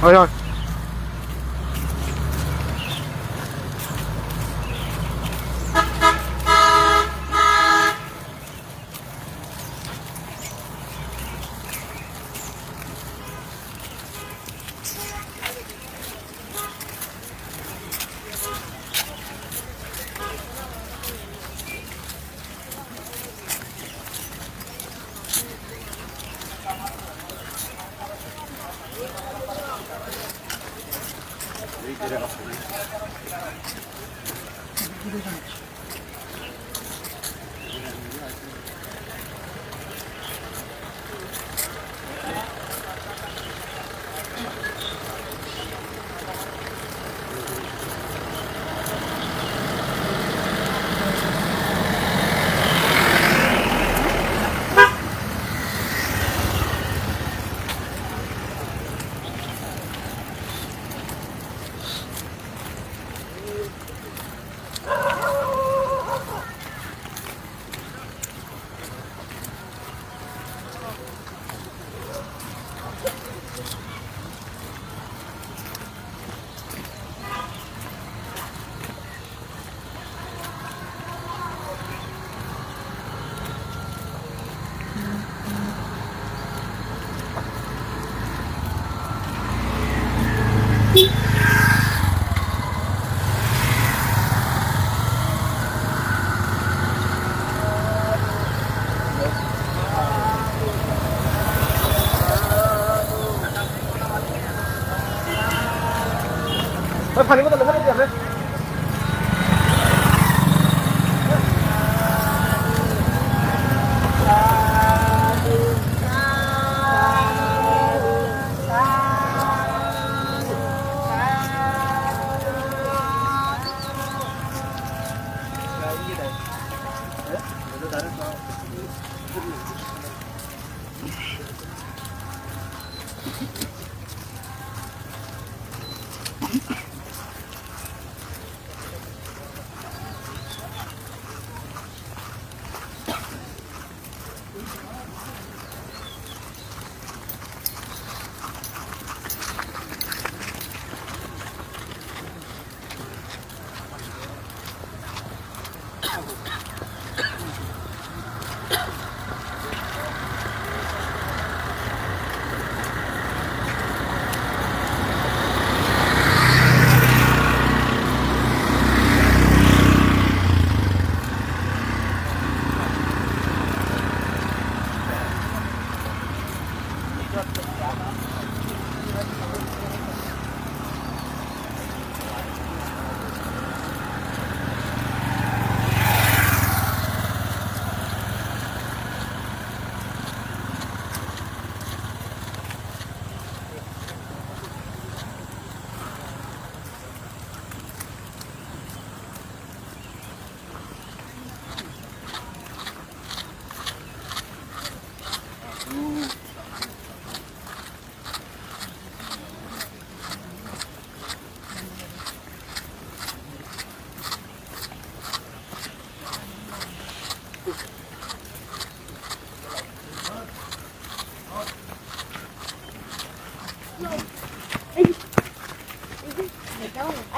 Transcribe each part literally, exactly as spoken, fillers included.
Oi, oi.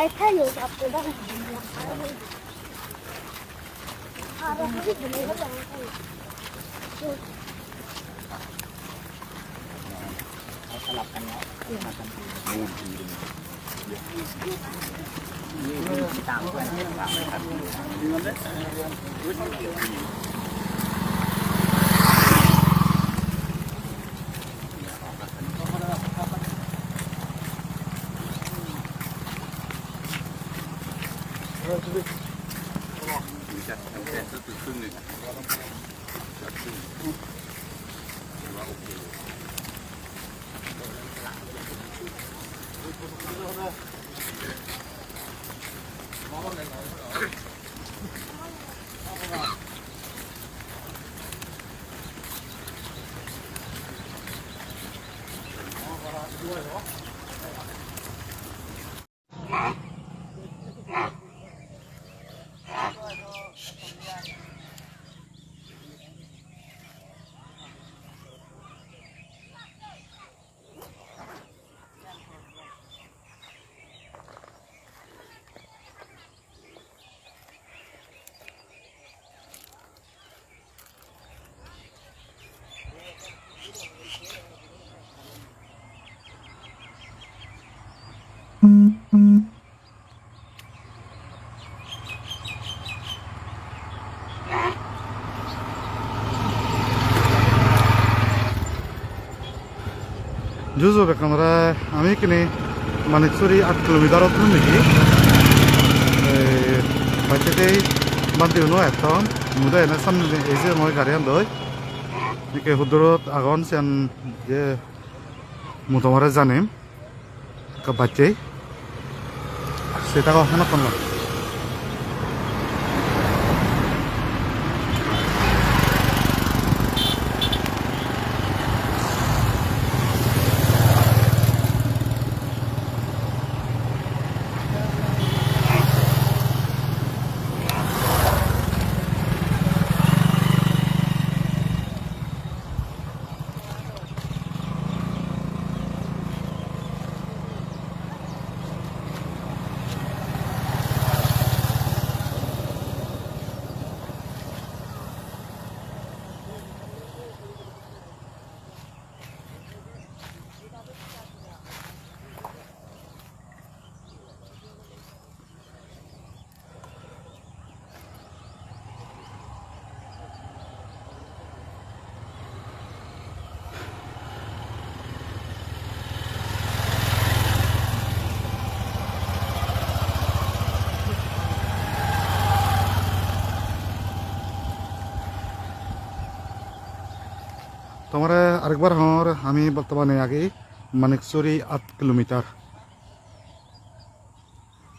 I tell you, after that. Juju bekkunore ami ikkini Maniksuri aat kilometer-ot lumuji. Ei, bacchede bhante uno etton, mui do ene samne eje mui gariyan doi. Ikke huddurot agon siyan je mui tomare janem. Ekka bacche. Se tago, honokkon lok. Tomare arekbar hongor, ami bortomane agi Maniksuri aat kilometer.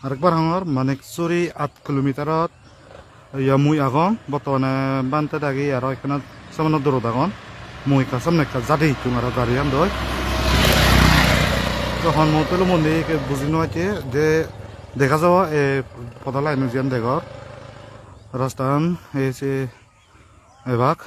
Arekbar hongor, Maniksuri aat kilometer-ot, iya, mui agong, bortomane bhante dagi aro ekkena samne durot agon. Mui ekka samne ekka jadi hissu aro gariyan doi. To hon muhurte lumundi ke buji no pacche je dega jabo ei podo line-o jiyan degor. Rastan ei se ebak.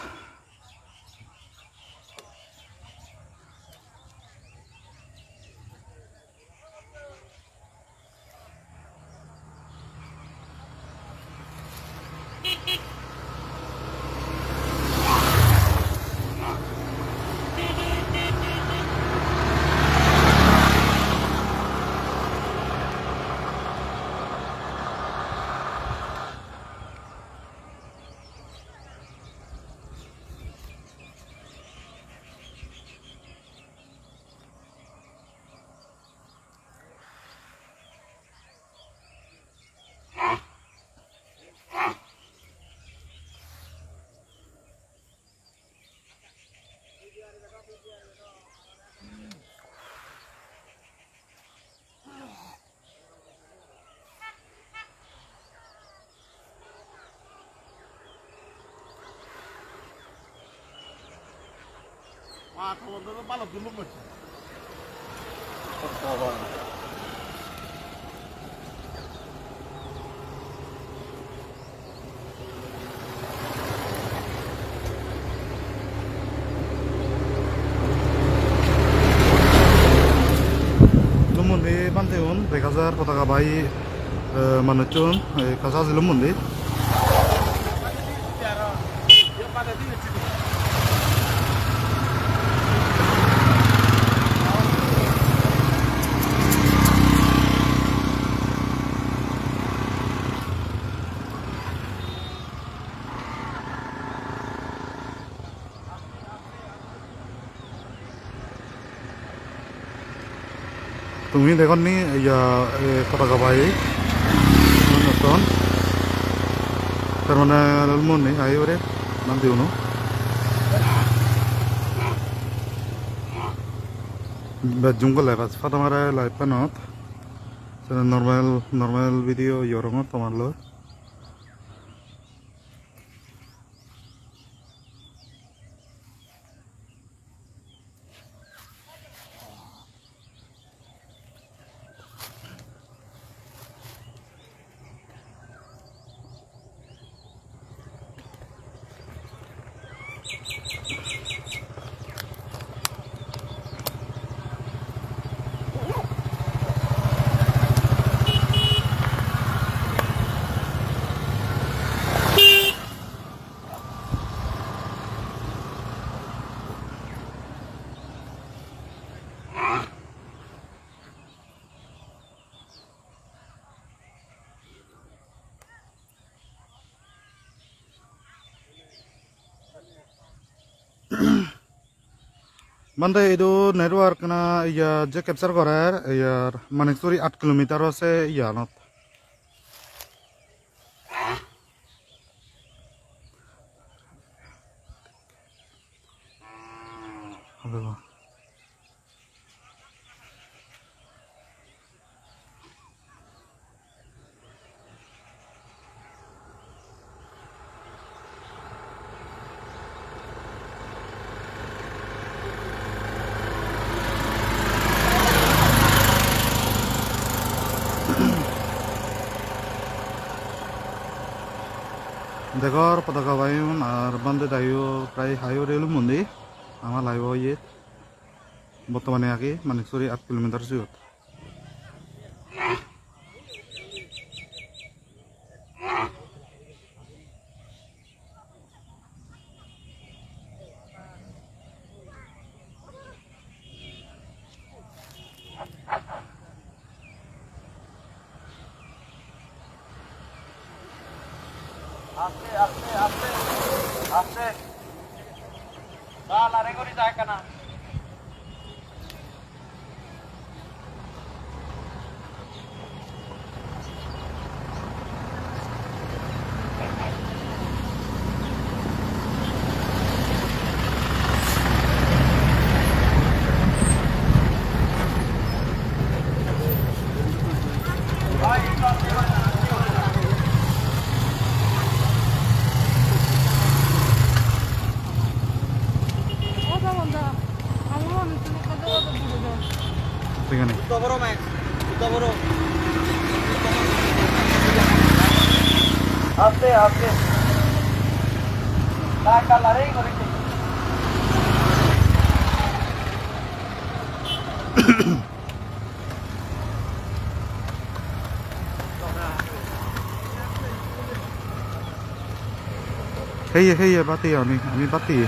Lumundi bhanteun dega jar potaga bai, eh, manuchun, eh, ekka sajilun mundi. Tumi degor ni, iya, eh, potaga bai. Notun. Tar mane lumundi ai ore, bhanteun. Bej jungle bas pada mare live panot. Sene normal, normal video yorongor tomar loi. Bhante, idu network na iya je capture gorer, iya Maniksuri aat kilometer o se iyanot. Degor potoka bayun ar bhante dayo prai hai uri elun undi. Ama live-o iyot. Bottomane agi Maniksuri aat kilometer siyot. Aste, aste, aste, aste. Ba, lare guri ja ekkana. Thik age. Aste, aste. Heye, heye, bati ami, ami bati.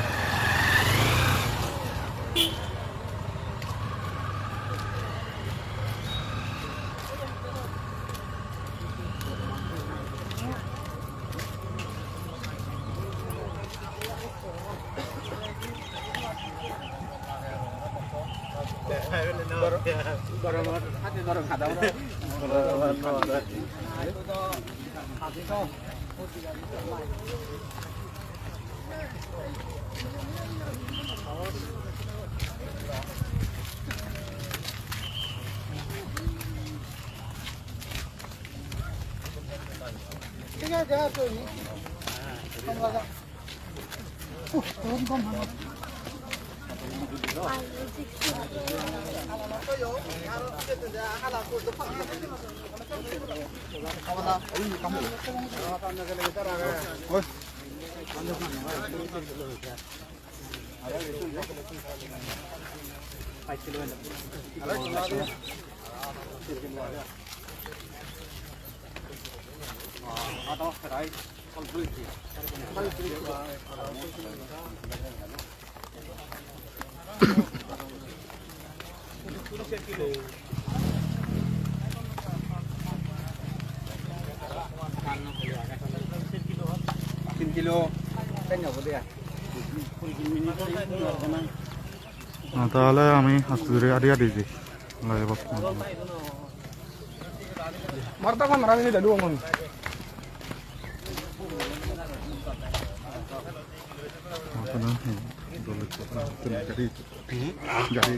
Tin kilo. Ah, tahole ami aste guri adi adi jai. Lage bak. Marta kamera ini dalu ngon. Marta na, hmm, dole. Gari, gari.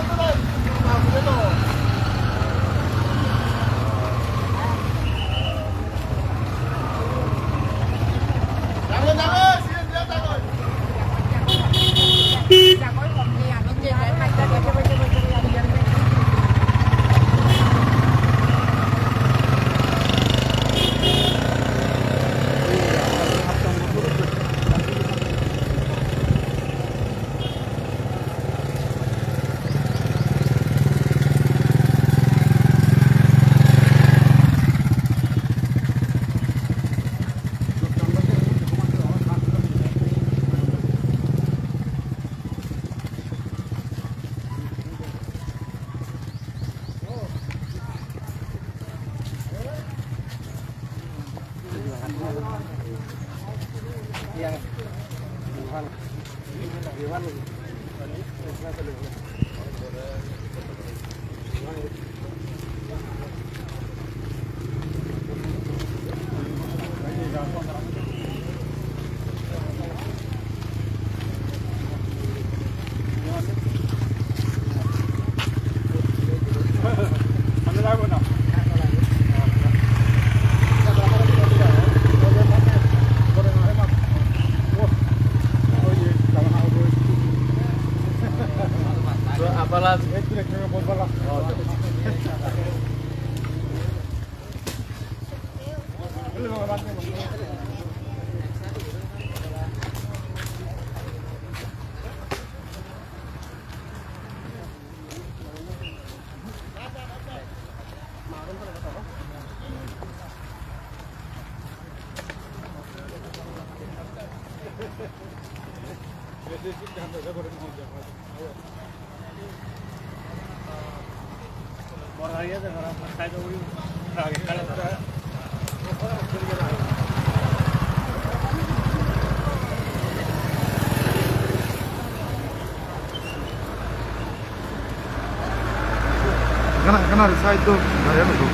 Ekkana, ekkana side do gari ano do.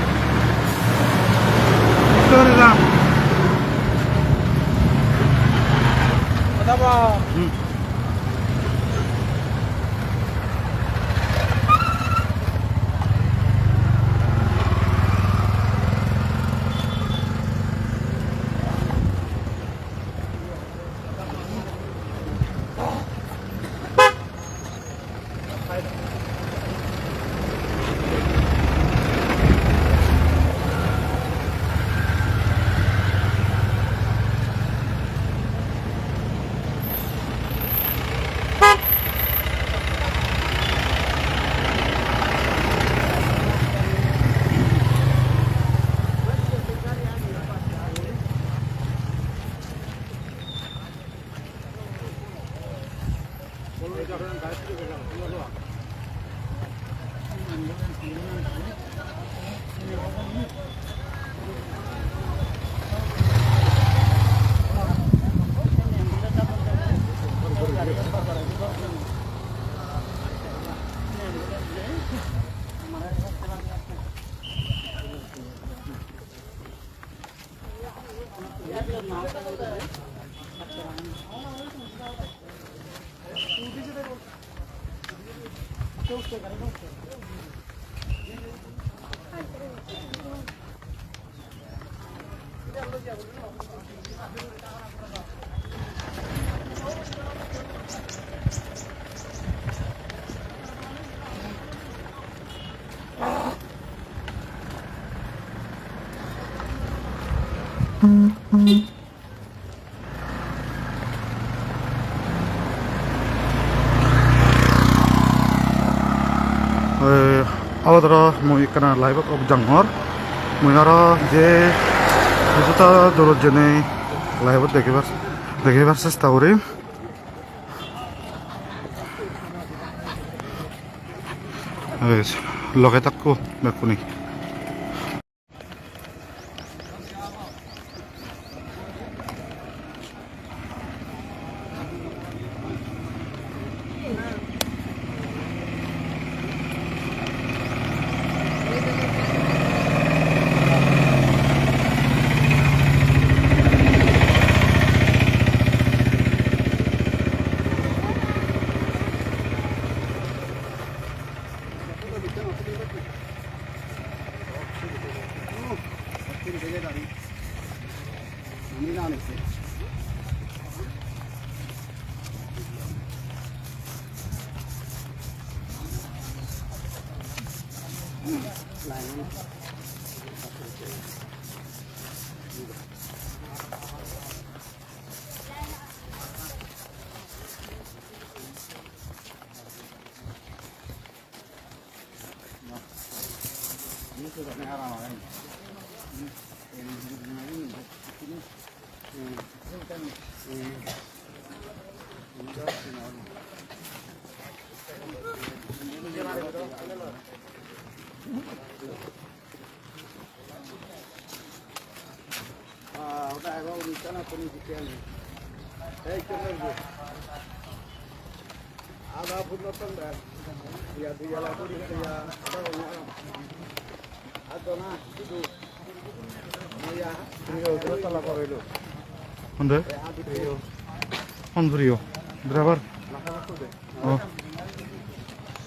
Sorry, Ram. Hmm. Eh, abot aro mui ekkana live-ot jangor. Mui aro je hospital-ot jenei live-ot degebar, degebar chesta gorim. Ei, loge thakko bekkune. Honde? Hon puriyo? Driver? Oh.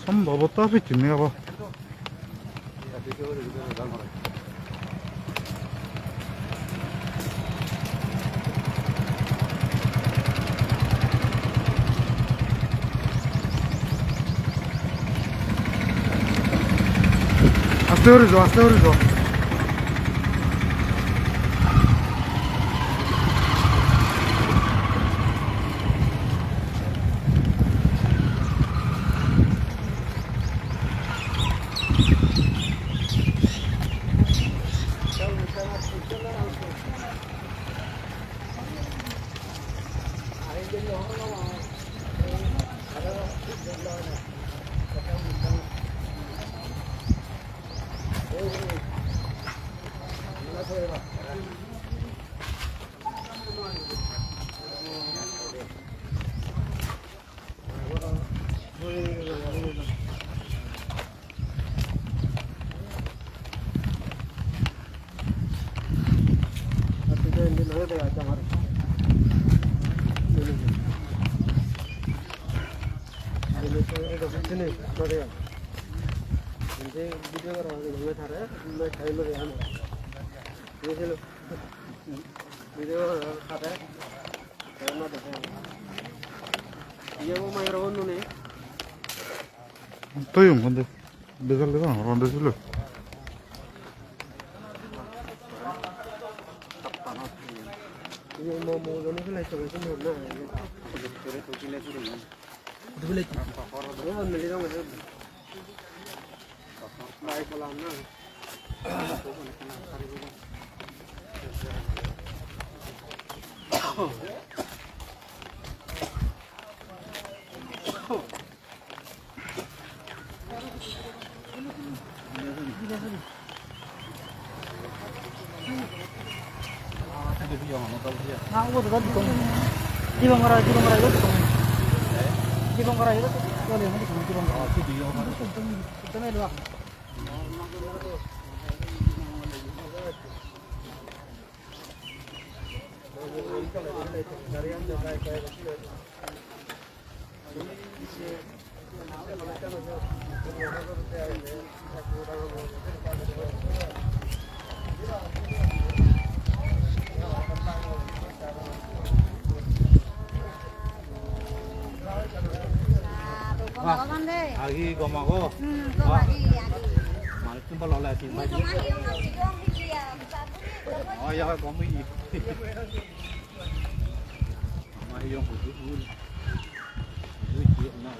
Sombhoboto picchunni obo. Aste guri jo, aste guri jo. Toyong honde. Bejal de bang, ronde silo. Agi gom ago. Hmm, gom agi, agi. Manuj tun bhalo ole asin. Mui gom agi, gom agi, gom agi. Oh, ya, gom agi. Ama hi yong hudu hul. Hudu hi na.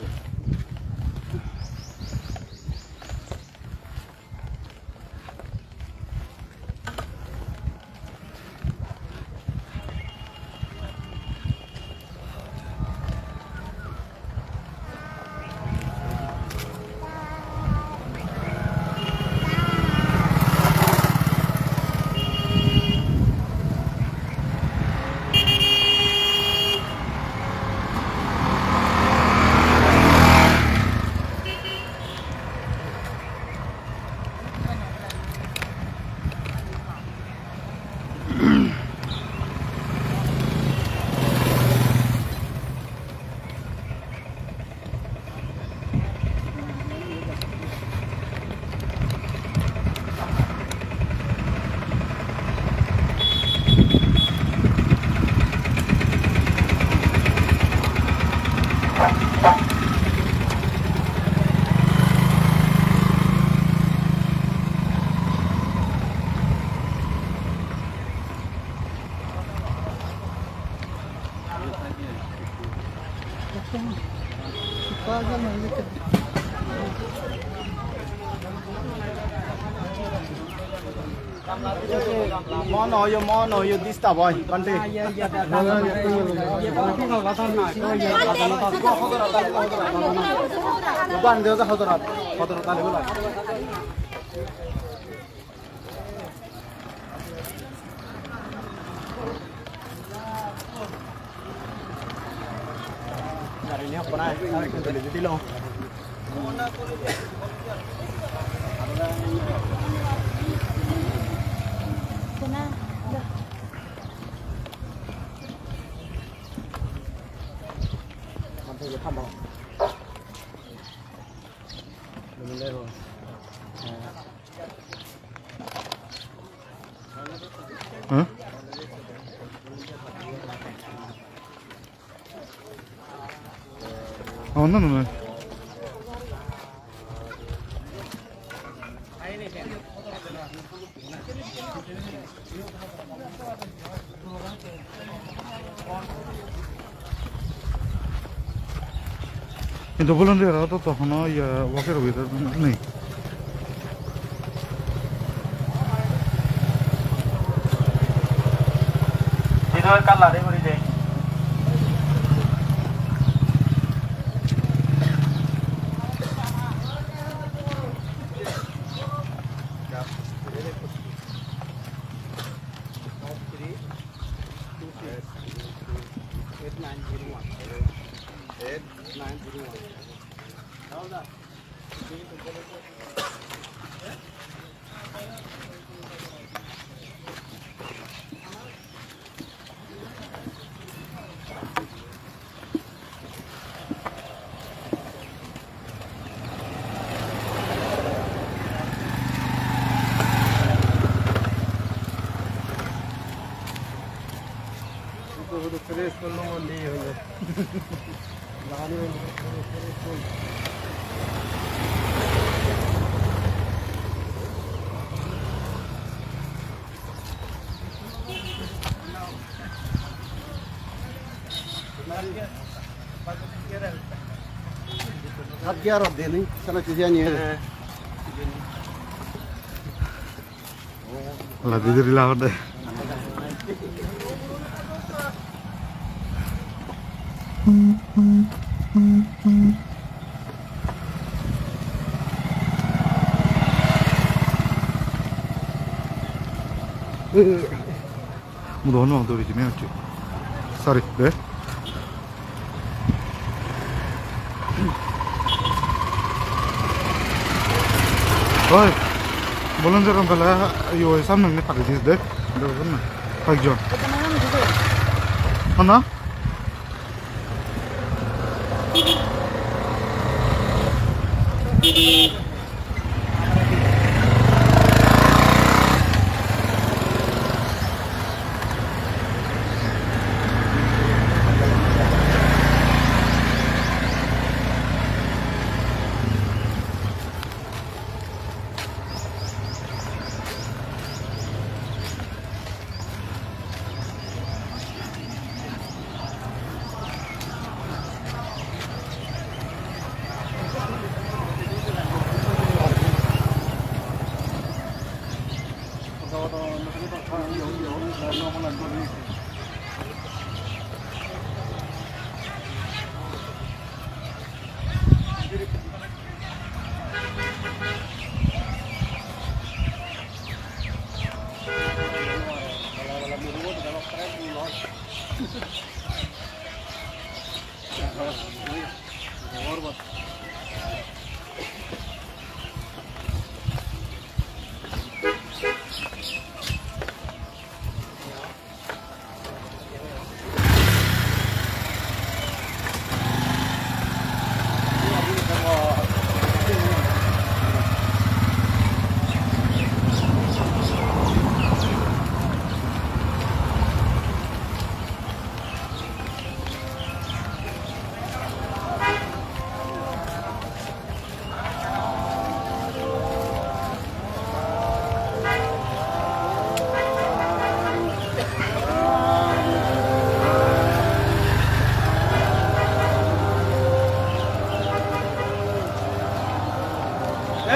Mon oyo, mon oyo, disturb oi, bante. Bante, hodora, hodora, hodora, hodora. Garini hokkona, tuli dilo. Huh? Oh, no, no, no. Hintu volunteer-o to, to hono iye work-er bidire nei. Idu ekka lari guri de. Eight nine zero one. Eight nine zero one. Hat gear ot de ni, sana tiji ani. Ladi diri lagode. Mudo hono dori jime hocche. Sorry, de. Oi, bolon jeron pele, yo, samne ne pari dis de. Degong na? Hoyekjon. Honna?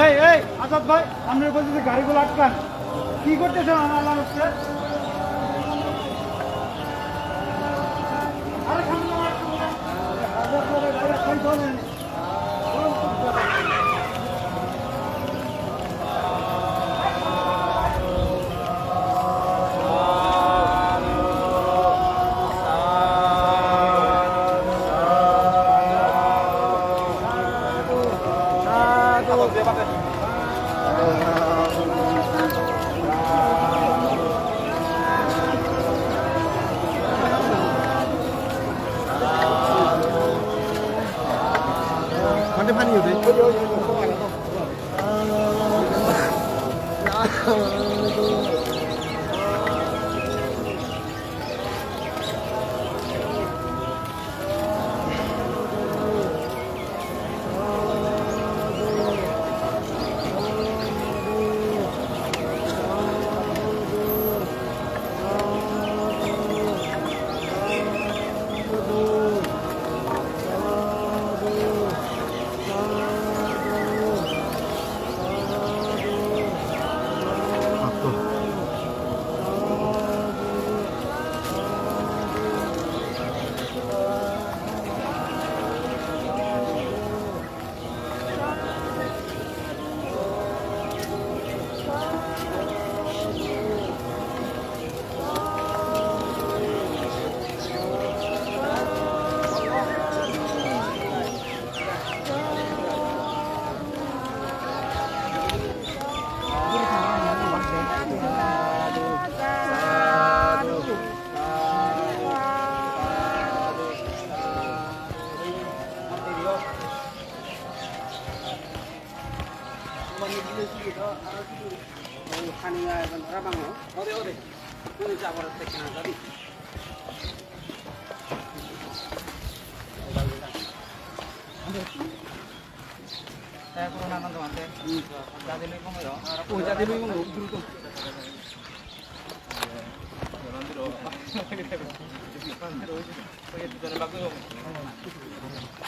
এই, এই, আজাদ ভাই, সামনের পথে যে গাড়িগুলো আটকান, কি করতেছেন আমার আল্লাহর রাস্তায়? আরে সামনে আমার আজাদ ভাই, ভাই, ভাই, ভাই।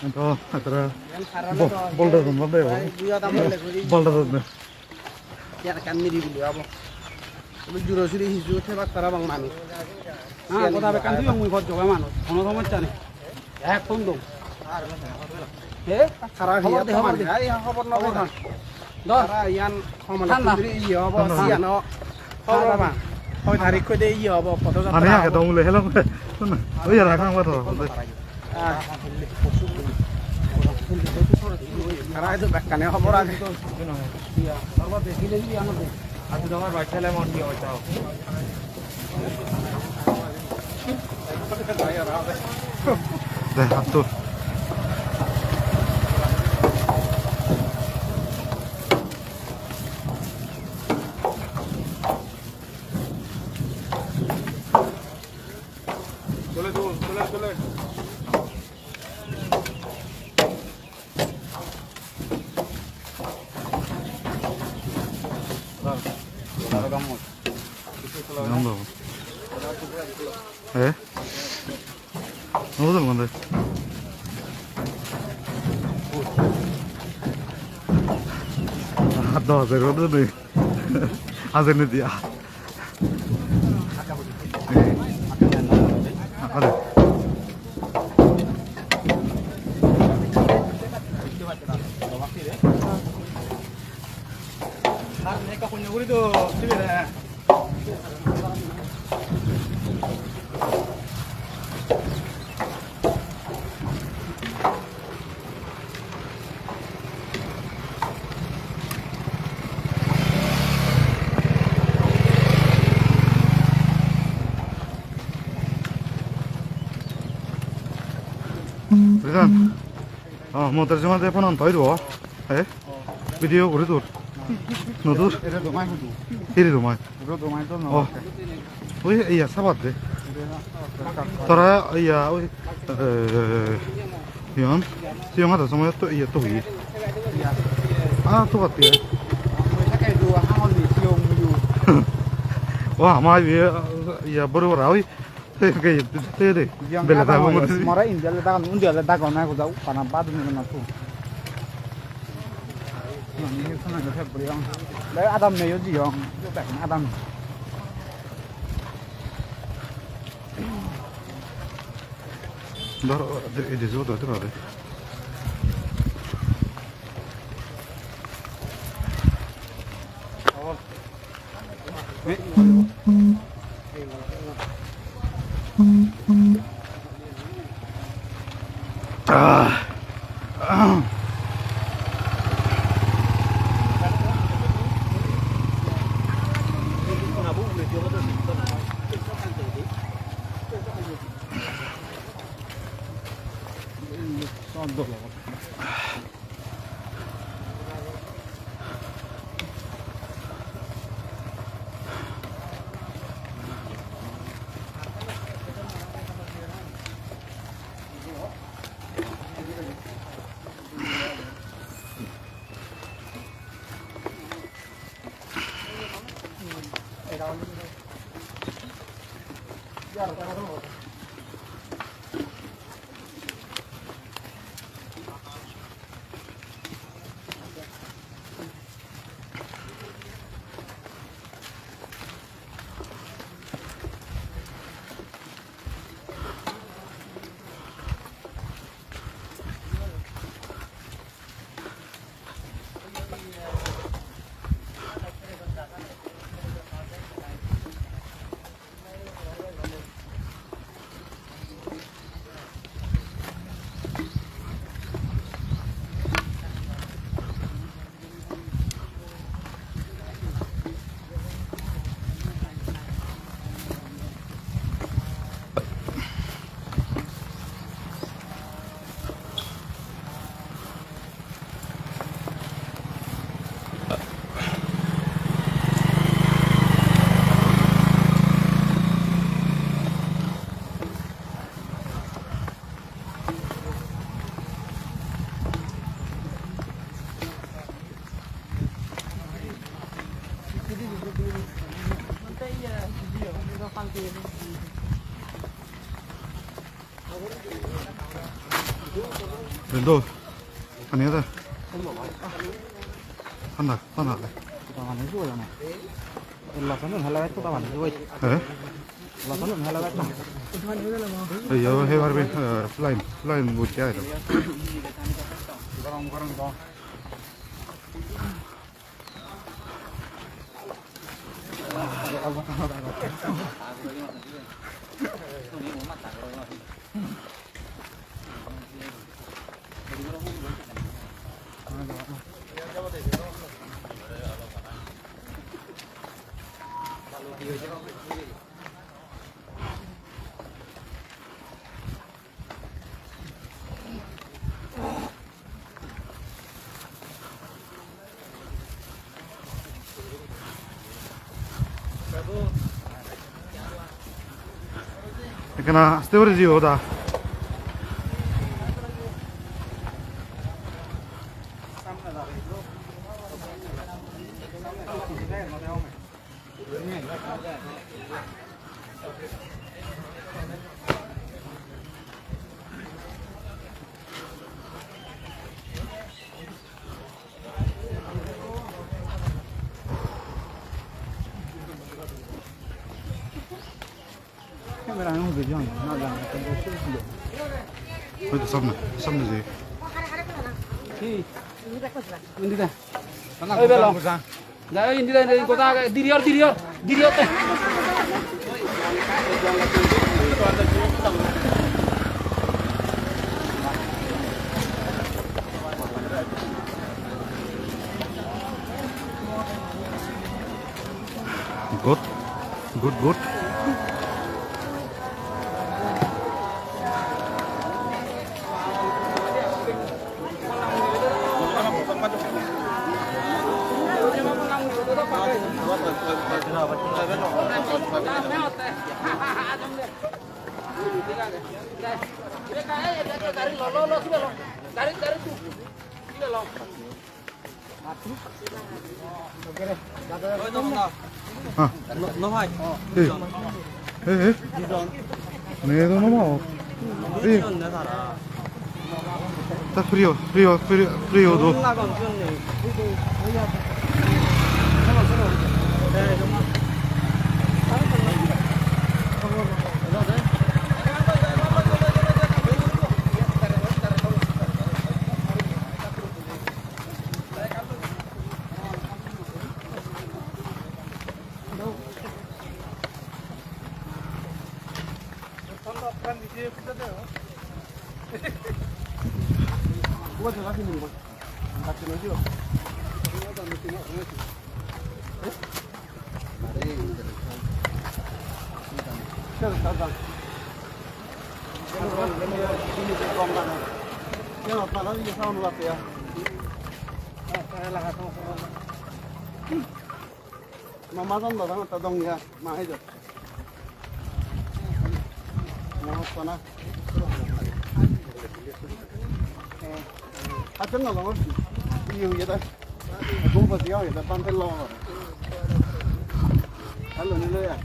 Ento, atra, bo-, boulder dun, boulder dun. Boulder dun. Iyan ekkan niribili obo. Ibe juro suri hiju thebak parapang manuj. Ha, goda bekkan toyong mui, bojjoga manuj. Hono somossa nei. Ek phone dong. He? Tara hobor de, hobor de. Ai, hobor no pang. Dor. Tara iyan Homola Thanda. Sundri iye obo, thanda. Siyano hobor pang. Hoi tarik hoide iye obo, koto jatra. Mane age obo. Dong le helong. Oi, ara khang ba to. Ah. Tara idu bekkani hobor age. Iya, hobor de, gile gile ano de. Aju domar bai thele mon di oi tao. De, hatto. Nang do. Eh? Nang do mande. Ado, zero do dei. Aje ne dia. Ade. Bijan. Oh, motor joma de phone an thoi do. Eh? Video guri dur. No dur. Ere do mai hudu. Ere do mai. Ere do mai to no. Oh. Oi, iya, sabat de. Tara, iya, oi, eh, iyan, siyong ada somoy to, iya, to, iya. Ah, to, iya. Oh, ama, iya, iya, boro, boro, oi. Te, te, te, te, te. Bela dagon. Mara indi ole dagon, undi ole dagon, na, kuda, pana, badu, na, na, tu. Dai, adam nei, yo, jiyong. Adam. Dor, ede, ede, so, dor, dor, dor. Bendo, pani ada? Thanda, thanda age. Loson un hela bekko ta pani subai. Eh? Loson un hela bekko. Ei, yo, hebar bin, eh, line, line bujje ai to. Ekkana aste guri jiyo hoda. Camera ang ubi jong, na jang, na jang. Oi to samne, samne je. Hi. Indi de. Oi, belo. Ja, indi de, indi de, goda age, diri or, diri or, diri or te. Good, good, good. Ah. No, no, bhai. Eh. Eh, eh. Dijon. Mane to no ma. Eh. Dijon na tara. Ta priyo, priyo, priyo, priyo do. Dijon lagon, dijon nei. Mama jon dodong ta dong ya, ma hai jo. Mama sona. Hachan na dong. Iyo ya da. Gum pa diya ya da, pan tel lo. Hello, ni lo ya.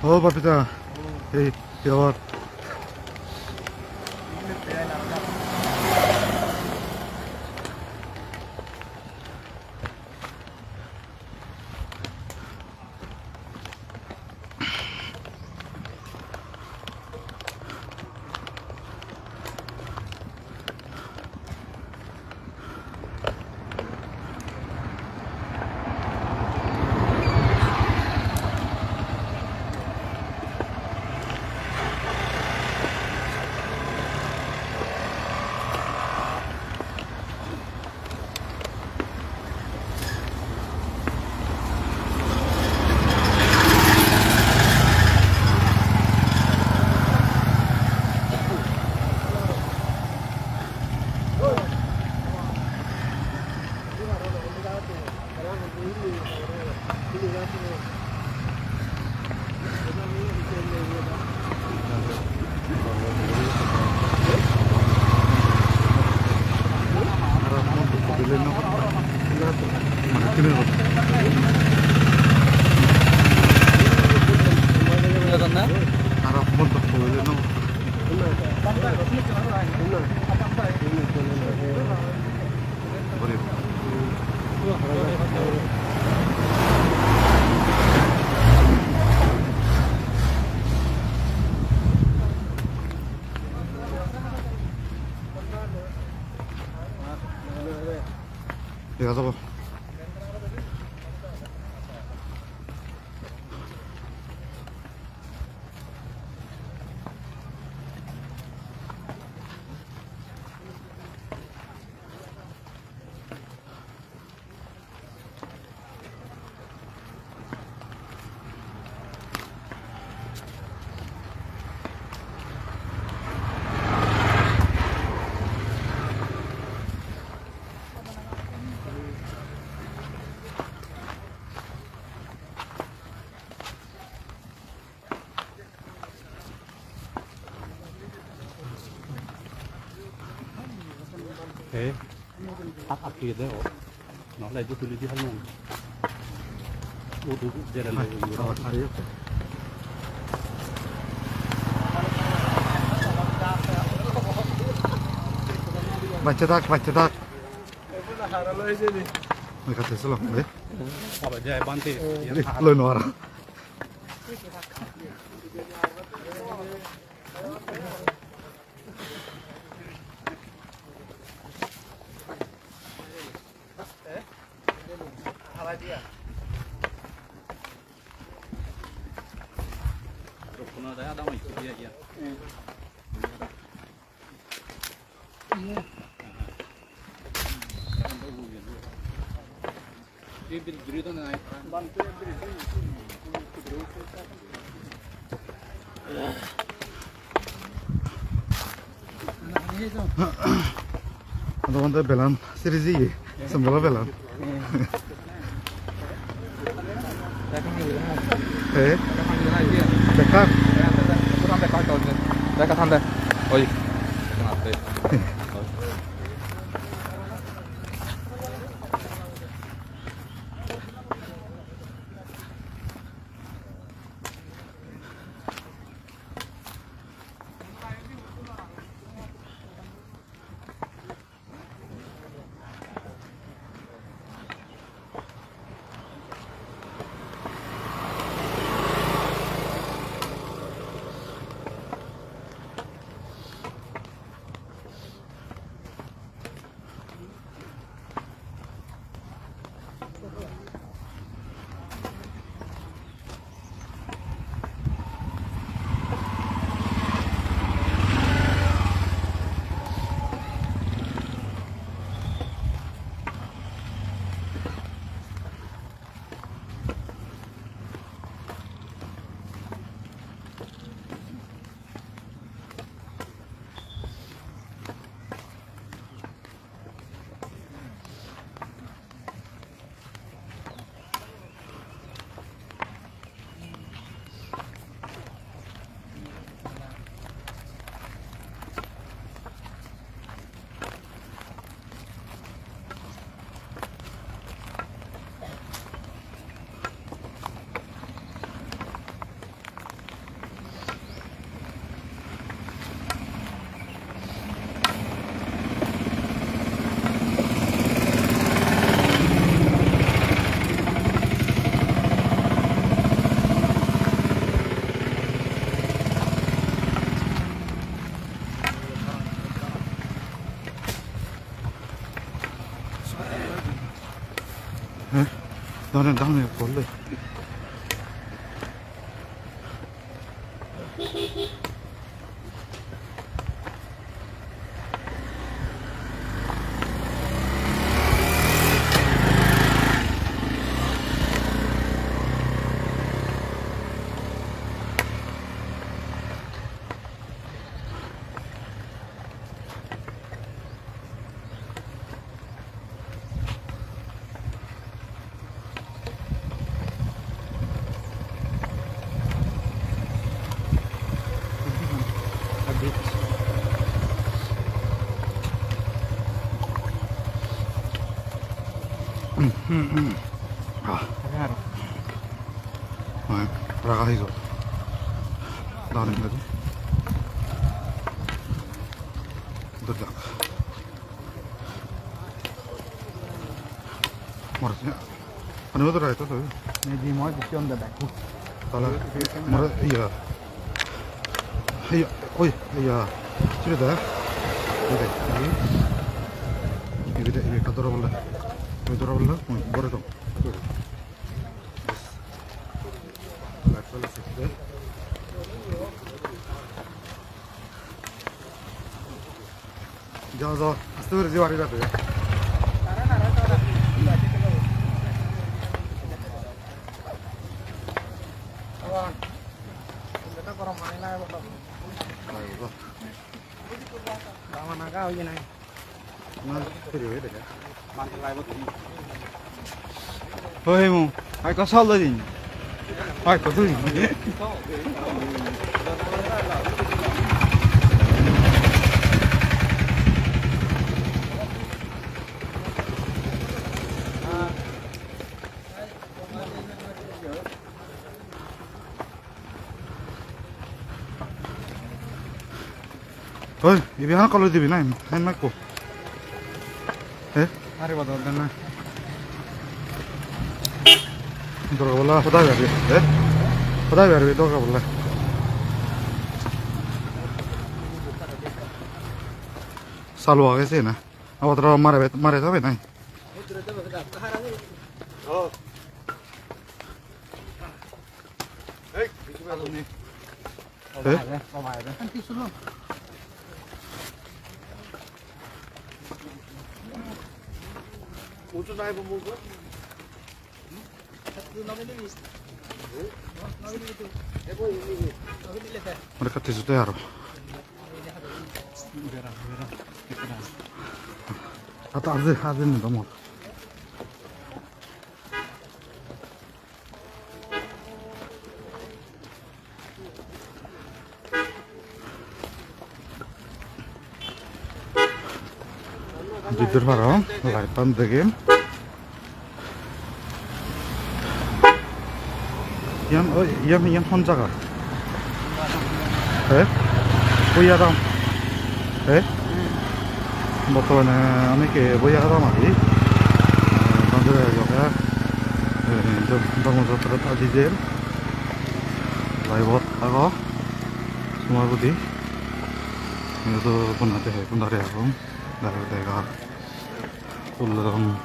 O Papita, ei, ki hobor? Dega jabo. He, ak, ak, iye de, o. Nole idu tuli di halon. Udu jere na. Abar, abar, abar. Bacche thak, bacche thak. Oi, kate solo, eh? Aba jai bante. Di, loi no ara. Ado bhante belan siri jiye, sambala belan. He? Bekar? Bekar thande. Oi. Heh, done dame bolle. Ah. Raga hei gor. Dagani gori. Dur jak. Mor ya. Ani udur aito to. Ni di mo di on da bag. Tala. Mor iya. Iya. Oi, iya. Sire da. Ide. Ide, ide kadoro bolla. Kadoro bolla. Bore to. Ja, ja, aste guri jebari jade. Oi, mu, ai ko sal din. Ai ko din. Oi, ibe hana kolor dibi na, hen makko. Eh? Are bada den na. Dorga bolla hoda gari, eh? Hoda gari dorga bolla. Salu age se na. Abar mare, mare jabe nai. Oh. Hey, bisu belo ni. Eh? Ore katti sute aro. Ata aje, aje ni domor. Jidur parong, light-an degem. Iyan, oi, iyan, iyan hon jaga? Eh? Boyadam. Eh? Bottomane ami ke Boyadam aji. Bandore joge, eh, Dharmajatra aji jer. Live-ot ago. Sumar budi. Ini tuh pun ada, pun dari aku. Dari, dari. Tulodon.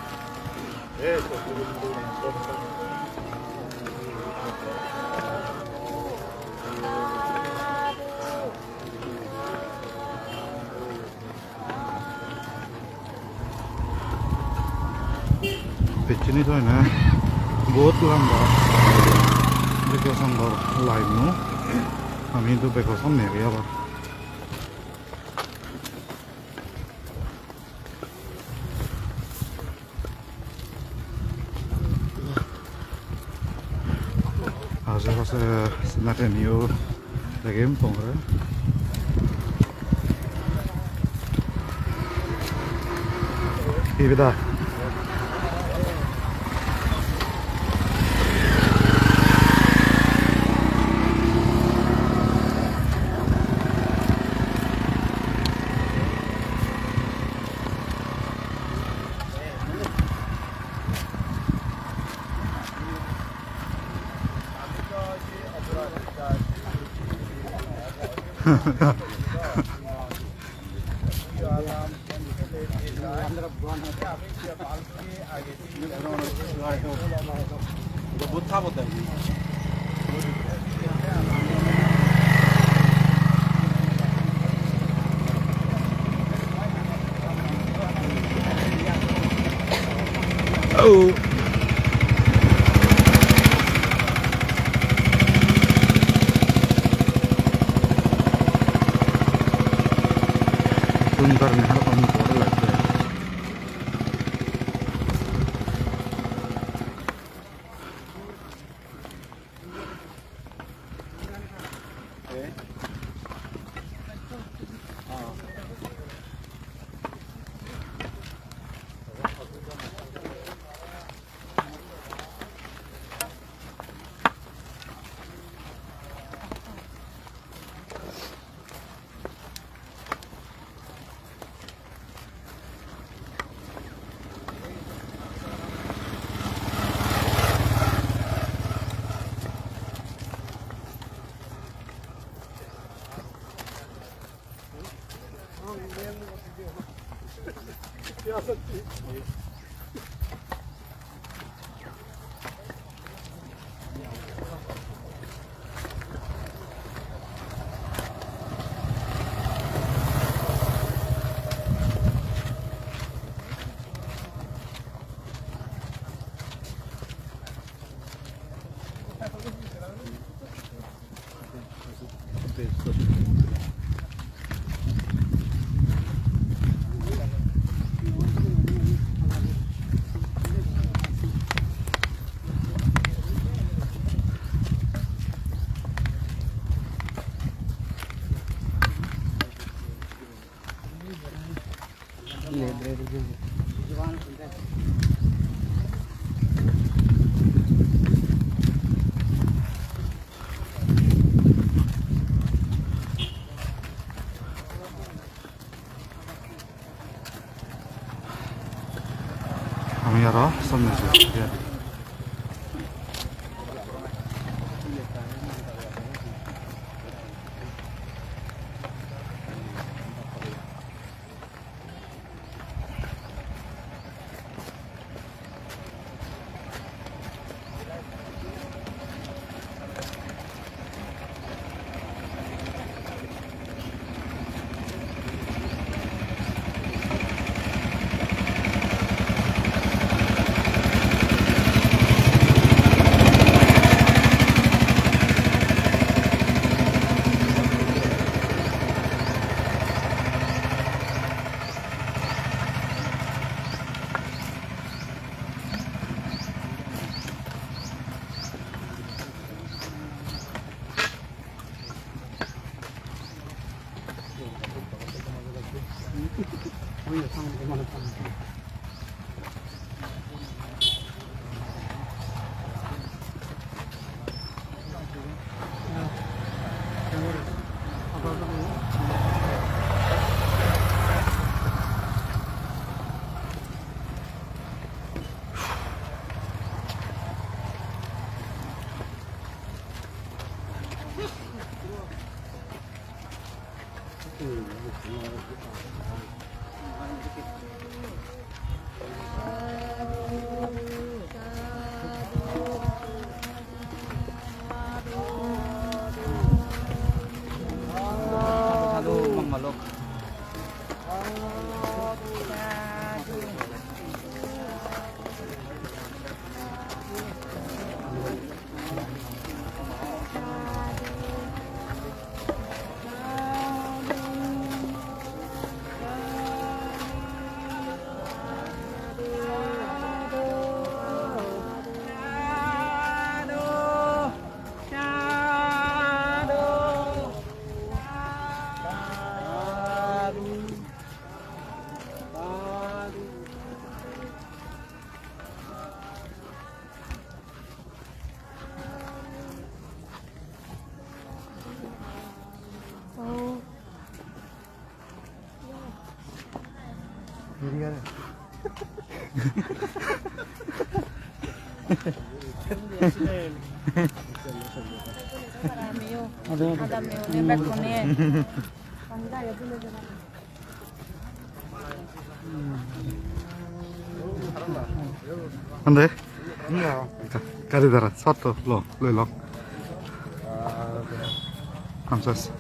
Pejedi to ene bahut lamba. Bego sangor line no. Ami do bego samne agi abar. Aje pase scenery-aniyo degem tongore. Hi beda? Oh. Tun karone har hom bor lagse. Ami aro samne jei. Ande? Ga-, gari dara, sotto, lo, loi lo. Hamsas.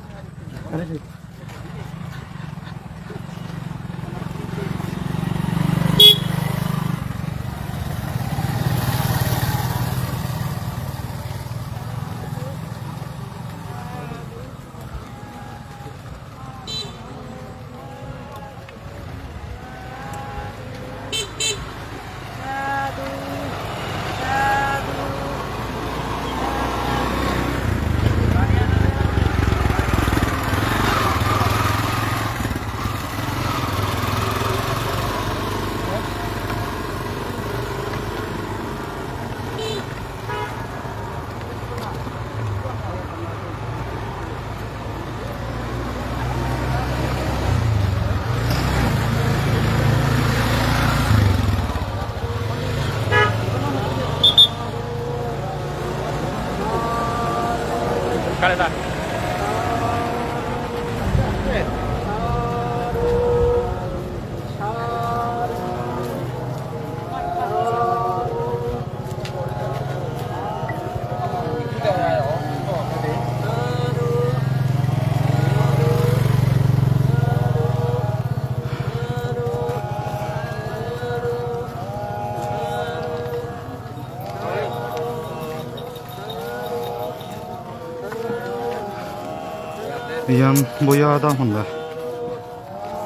Iyan boya adam honde.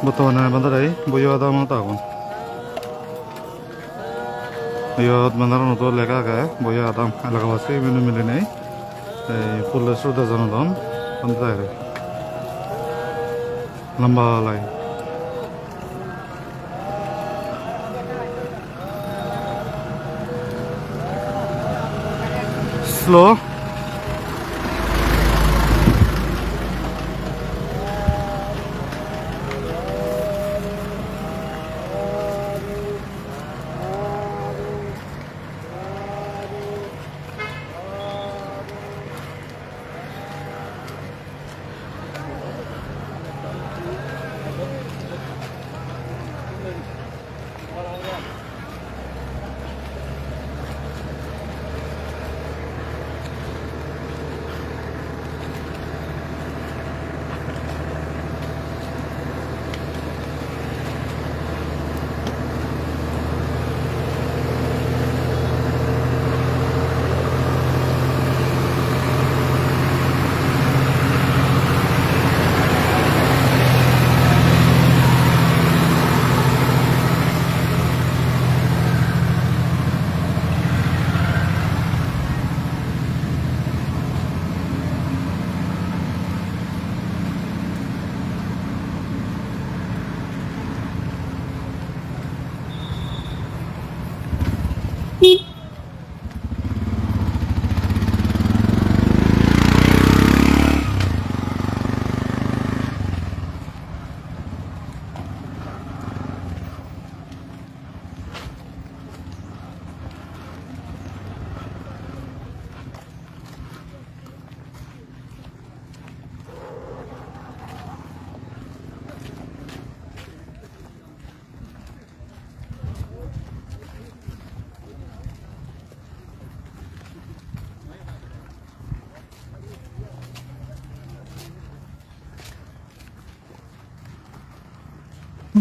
Bottomane bandare boya adamot agon. Iyot banner-anot lega age boya adam elakabasi mile milinei. Ei phulle sroddha janodon bandare. Lamba line. Slow. Aste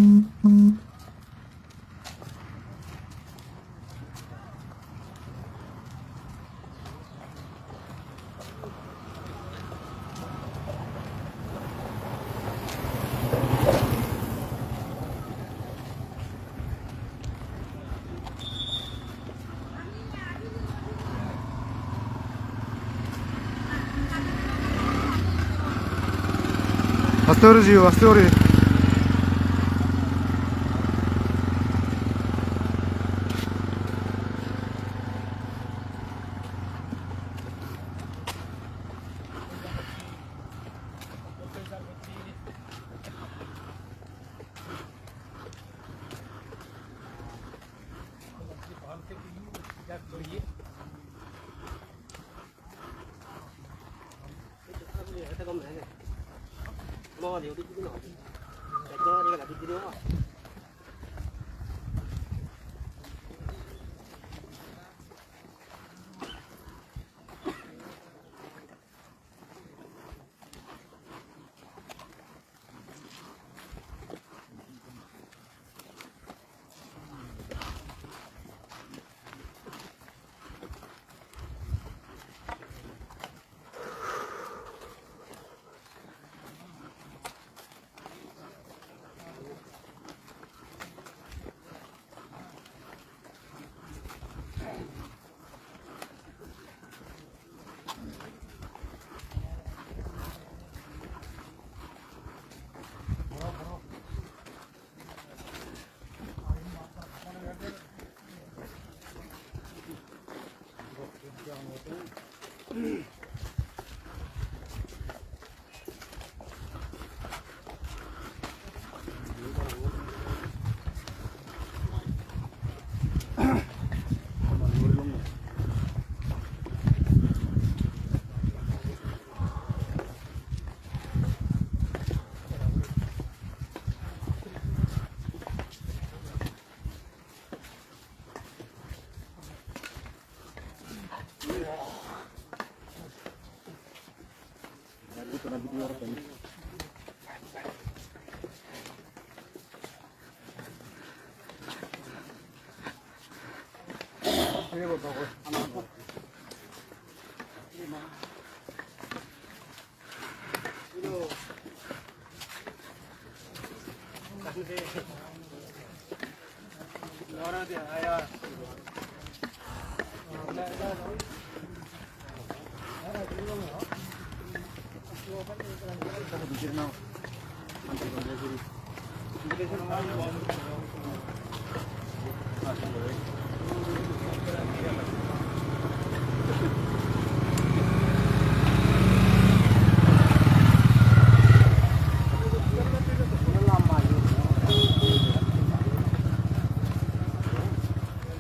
guri jiyo, aste guri.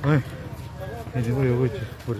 Oi, ei je oi, oi, oi, oi.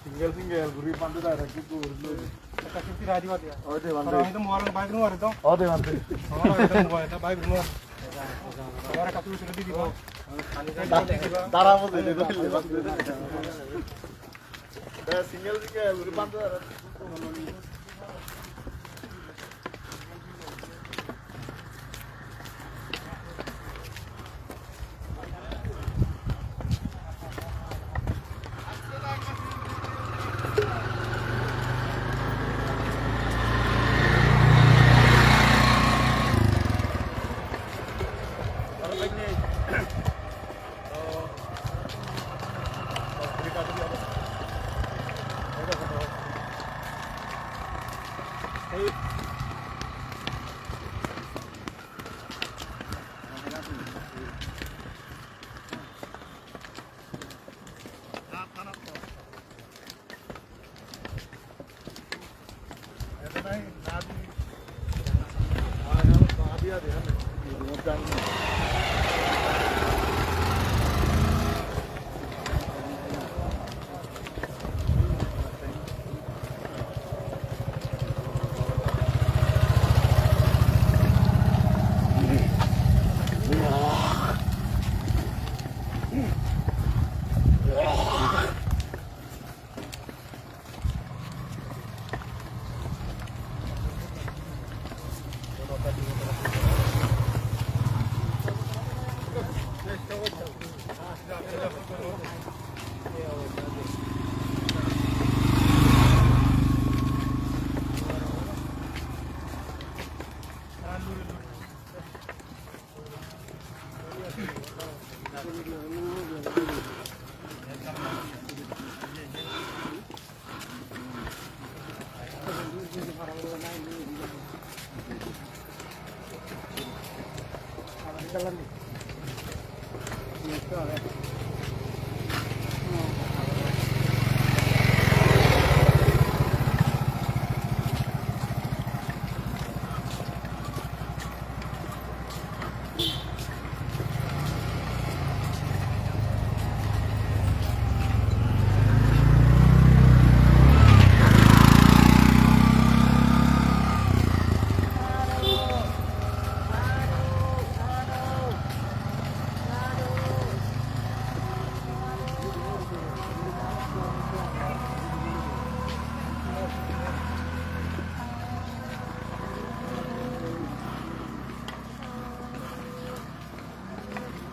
Single, single guri bande direct guri loi. Ekka sixty rai diba dia. Oi de bande. Aro ami to mobile bai guri mari to. Oi de bande. Mobile bai guri mari. Aro ekka sixty rai diba. Dara mo de de. Single, single guri bande direct.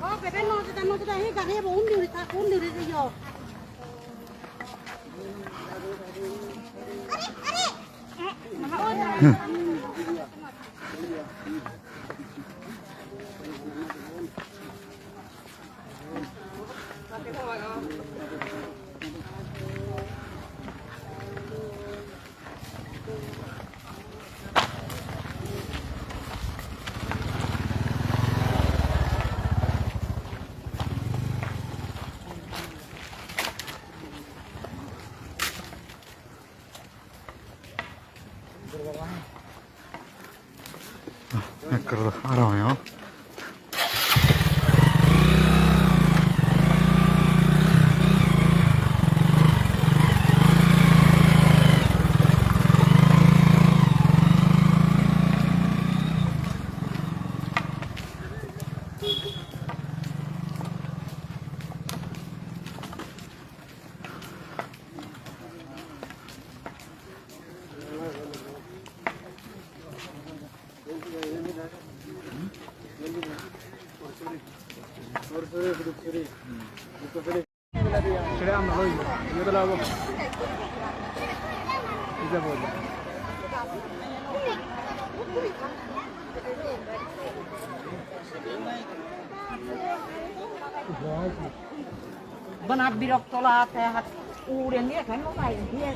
Oh, bebe, no, no, no, he gari bo undi uri ta, undi uri yo. Ekkere aram oyon. Bana birok tola te hat ure niye kan no pai diye.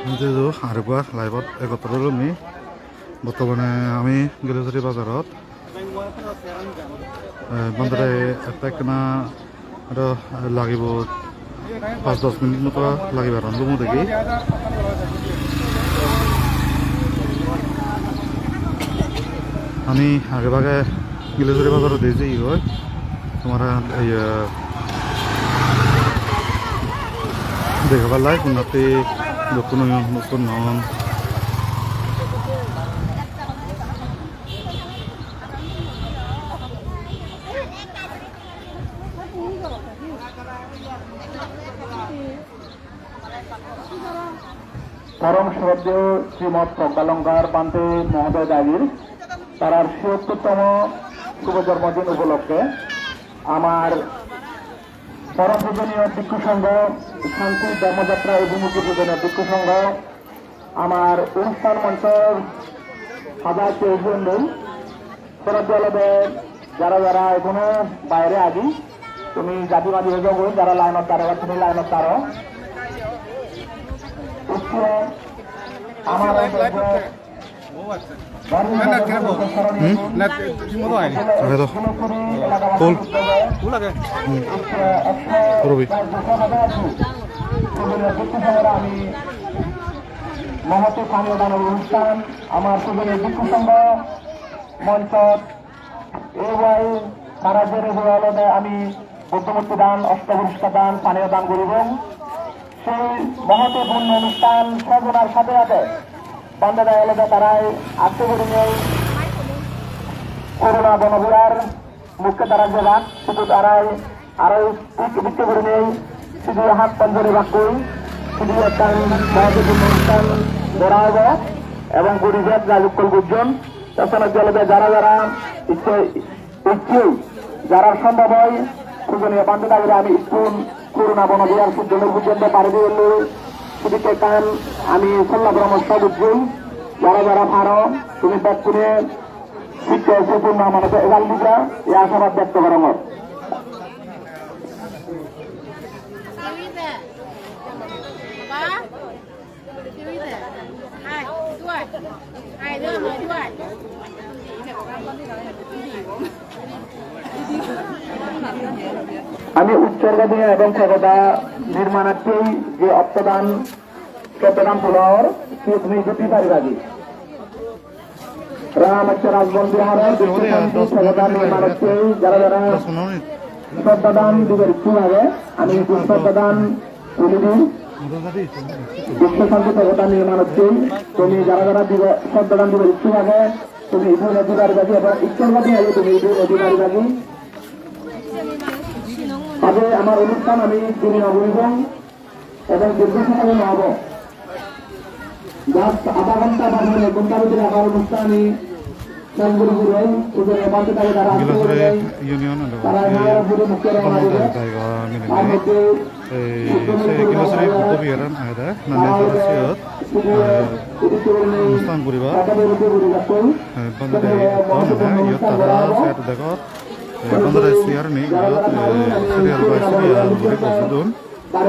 Hintu do arekbar live-ot ekotro olumi. Bottomane ami Gelusari bazarot. Eh, bhante, ekka ekkena aro lagibo, pas dos minute moto lagibo aro lumo degi. Ami age bage Gelusari bazarot eje oi. Tomare, iye, degabar lai, hunatte dokkun oyon, dokkun non. পরম শ্রদ্ধেয় শ্রীমৎ প্রজ্ঞালঙ্কার ভান্তে মহোদয় দাগির তারার ছিয়াত্তরতম শুভ জন্মদিন উপলক্ষে আমার পরম পূজনীয় ভিক্ষু সংঘ, শান্তি ধর্মযাত্রা অভিমুখী পূজনীয় ভিক্ষু সংঘ, আমার অনুষ্ঠান মঞ্চর হাজার তেইশ জন নেই, শ্রদ্ধা আলাদা যারা যারা এখনো বাইরে আছি, তুমি জাতি মাঝে হয়ে যাও, যারা লাইনত দাঁড়াবে, তুমি লাইনত দাঁড়াও। উত্তরে আমার হুম? আগে তো। ফুল। করবি। মহতী স্থানীয় দানের অনুষ্ঠান, আমার সুযোগে ভিক্ষু সংঘ মঞ্চ, এই ওয়াই তারা যে রেগুলার আমি বুদ্ধমূর্তি দান, অষ্টপুরস্কার দান, পানীয় দান করিব। সেই মহতী পুণ্য অনুষ্ঠান সাধনার সাথে সাথে বান্ধা দেয় হলো যে তারাই আত্মীয় করুণেই করুণা বনবিহার মুখ্য তারা যে ভাগ, শুধু তারাই আরো ঠিক বিক্রি করে নেই, শুধু হাত পাঞ্জরে বাক্যই শুধু একটা মহতী পুণ্য অনুষ্ঠান করা হবে এবং গরিবের রাজুক্কল গুজন তাছাড়া জলবে যারা যারা ইচ্ছে ইচ্ছুক যারা সম্ভব হয়, পূজনীয় পাণ্ডিত আগরে আমি স্কুল করুণা বনবিহার সিদ্ধনের পর্যন্ত পারে দিয়ে এলো। সেদিকে কান আমি সল্লা পরামর্শ বুঝুন, যারা যারা পারো, তুমি ব্যাকুলে শিক্ষা এসে পূর্ণ আমাদের এগাল দিবা, এই আশাবাদ ব্যক্ত করা হয়। আমি উৎসর্গ দিয়া এবং সর্বদা নির্মাণার্থে যে অর্থদান, শ্রদ্ধাদান পুনর, তুমি দুটি পারিবাগি। রাম হচ্ছে রাজবন বিহারে, বিশ্বশান্তি সর্বদা নির্মাণার্থে যারা যারা শ্রদ্ধাদান দিবার ইচ্ছুক আগে, আমি একটু শ্রদ্ধাদান তুলে দিই। বিশ্বশান্তি সর্বদা নির্মাণ হচ্ছে, তুমি যারা যারা দিবে, শ্রদ্ধাদান দিবার ইচ্ছুক আগে, তুমি ইদু নদী বাড়ি বাড়ি এবং ঈশ্বরবাদী আগে তুমি ইদু নদী বাড়ি বাড়ি। তবে আমার অনুষ্ঠান আমি দেরি না করিব এবং দীর্ঘ সময় না হব। Just আধা ঘন্টা বা পৌনে ঘন্টার ভিতরে আমার অনুষ্ঠান আমি শেষ করে দিব। সুতরাং বাকি তাহলে যারা আসতে পারবে, ইউনিয়ন হলো তারা আমার উপরে মুখ্য রওনা দিবে। তার মধ্যে এই, se Kilasri Buddho Viharan agede, nani sara siyot, eh, onusthan guriba. Eh, bhante de ekko mane iyot tara set degor. Eh, bhante de chair ani iyot, eh, serial by serial guri bojodon. Tar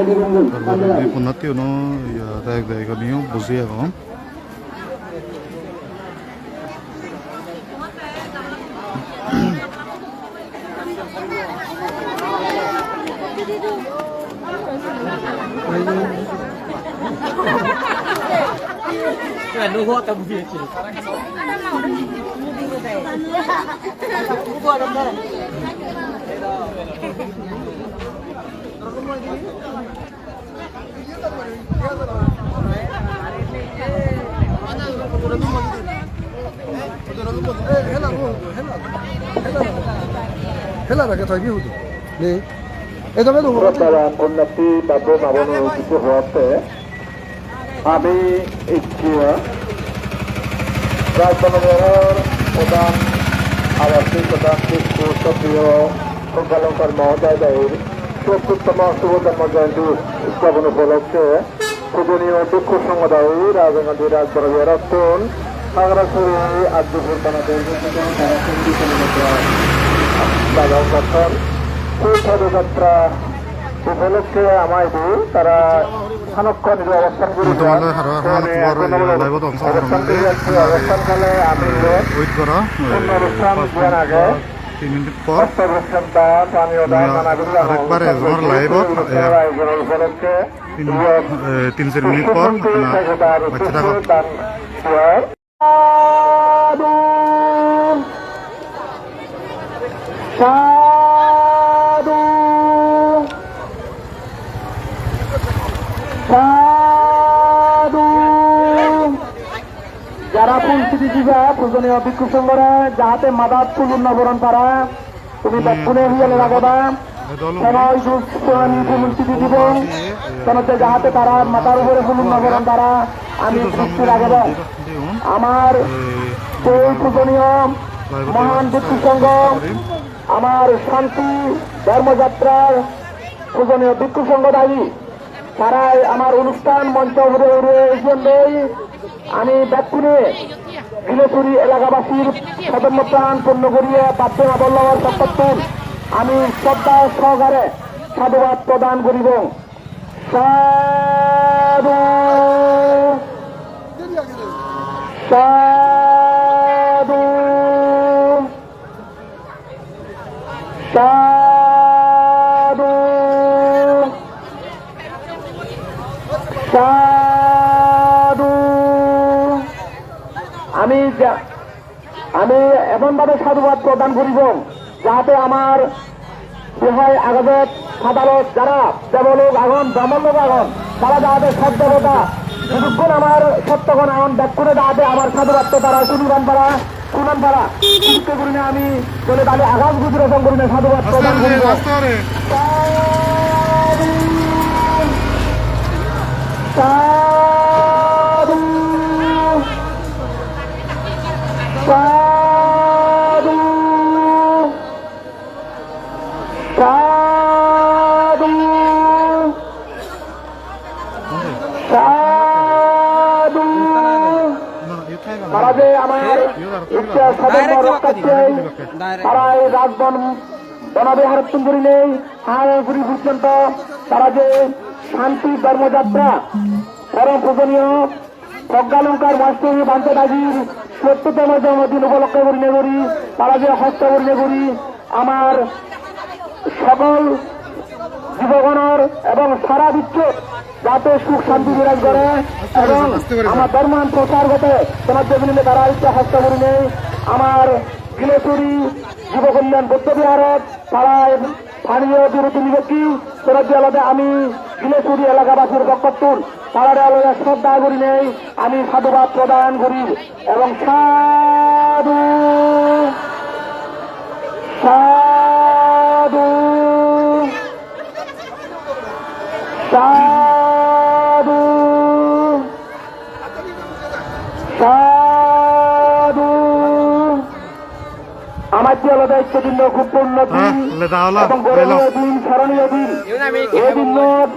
poredi di punnattiuno, iya, rek rek oniyo boji agon. Hela bage thoi bi hudu. Nei. Ei jabe do. Sroddhaban punnatthi babbo mabonu kichu hotte. Ami icche Rajbhaban Viharor prodhan, abar sei prodhan bhikkhu sroddheyo Proggalongkar Mohodoy dair sottortomo Subodhormo Jayanti udjapon upolokkhe pujoniyo bhikkhu songho dair Rajgandhi Rajbhaban Viharottun Hagarasuri Ajjipur Banader Bhumito Tara Sindhi Kilometer Daga Uggatton. Sei Padojatra Upolokke ama idu tara hanokkon idu obostan guri jar. Tomar haro hanokkon live-ot ongso gorong de. Obostan kale ami idu wait goro. Obostan guri age. Tin minute por. Arekbar ejonor live-ot, eh, tin, eh, tin ser minute por, na, bacche thago. Sadhu! Sadhu! Sadhu! Jara phul sidi diba, pujoniyo bhikkhu songhore, jahate madat phul unno boron para, tumi bekkune hiyale rageba. Somoy jug soani phul sidi dibo. Senotte jahate tara matar upore hulun no poron, tara ami dristi ragibong. Amar sei pujoniyo mohan bhikkhu songho, amar Shanti Dharma Jatrar pujoniyo bhikkhu songho dayi, tarai amar onusthan moncho hure hure ejeyon dei. Ami bekkune Gilesuri elakabasir sodormo pran purno guriye bappa ma-bon logor pokkottun ami shraddha sohokare sadhubad prodan guribong. Sadhu, sadhu, sadhu, sadhu. Ami ja-, ami emon bhabe sadhubad prodan guribong, jahate amar Bihai agajot padalot jara debolok agon, brahmonlok agon, tara jahate sot debota, jidukkun amar sottogon agon, bekkune jahate amar sadhubadto tara suniban para, sunan para. Sedokke gurinei ami dole dale agas guji rosong gurinei sadhubad prodan guribo. Sadhu, sadhu, sadhu. Sadhu, sadhu. Tara je amar icche sadhormo rokkacche, tara ei Rajbon Bono Biharottun dhurinei Hahaguri porjonto tara je Shanti Dharma Jatra, porom pujoniyo Proggalongkar Mahasthobir Bhante dagir sottortomo jonmodin upolokke gurinei guri, tara je hosto gurinei guri, amar sokol jibogonor ebong sara biswot jate suk shanti biraj gore ebong amar dhormoan prochar ghote, senotte gurinei tara icche hosto gurinei amar Gilesuri Jibo Kalyan Buddho Biharot tara paniyo biruddhi nibekki, senotte olode ami Gilesuri elakabasir pokkottun tarare olode shraddha gurinei ami sadhubad prodan guri. Ebong sadhu, sadhu, sadhu, sadhu. Amatte olode ecche dinno hub punno din, ah, leda ola, ebong goroniyo din, soroniyo din. Ei dinnot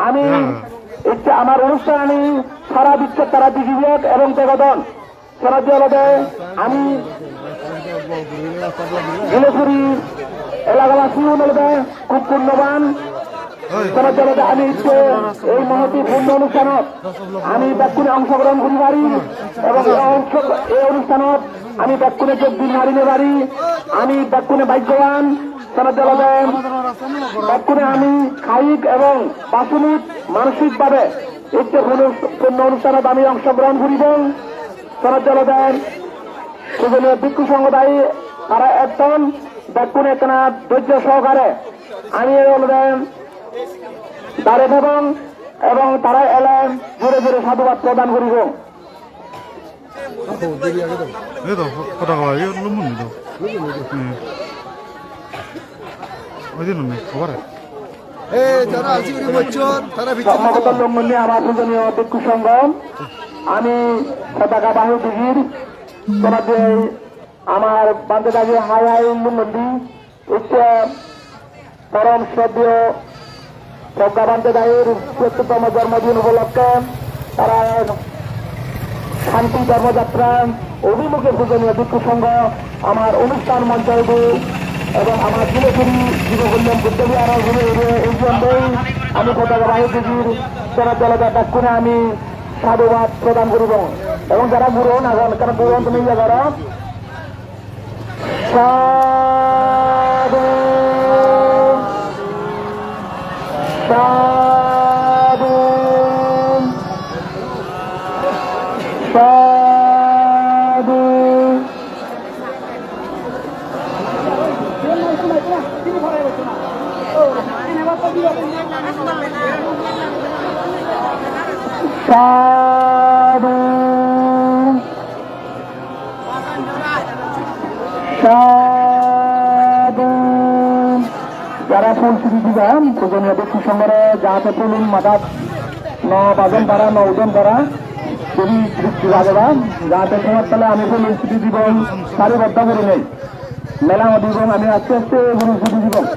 ami ecche amar onusthanani sara biswot tara degibak ebong degodon. Senotte olode ami Gilesuri elakabasiun olode hub punnoban. Senotte olode ami icche ei mohoti punno onusthanot ami bekkune ongshogrohon guri pari ebong ei ongshog-, ei onusthanot ami bekkune jog di parinei pari, ami bekkune bhagyoban. Senotte olode bekkune ami kayik ebong basonik manosik bhabe icche punno, punno onusthanot ami ongshogrohon guribong. Senotte olode pujoniyo bhikkhu songho dai tara etton, bekkune ekkena dhoijjo sohokare ami olode dare thebong ebong tara ele jore jore sadhubad prodan guribong. Ei to, potaka loi lummon ni to. Hmm. Oi din ni, hobare. Ei, jara aji guri bocchon, tara bicchon. Sommogoto longonni amar pujoniyo bhikkhu songho. Ami potaka bahu digir, tomar je amar bhante dagi hai hai lunggondi, icche porom shroddheyo Progga Bhante dagir sottortomo jonmodin upolokke tara Shanti Dharma Jatra obhimukhe pujoniyo bhikkhu songho amar onusthan moncho idu ebong amar Gilesuri Jibo Kalyan Buddho Viharo hure hure ejeyon dei ami potaka bahi digir, senotte olode bekkune ami sadhubad prodan guribong. Ebong jara guro agon, ekkana guro tumi iye goro. Sadhu, sadhu, sadhu. Sadhu. Sadhu. Jara phul sidi diba, pujoniyo bhikkhu songhore jate phulun madat no bajon para, no ujon para, jodi bhikti lage ba, jate somar tole ami phulun sidi dibong, sariboddho gurinei. Mela odi dibong, ami aste aste guri sidi dibong.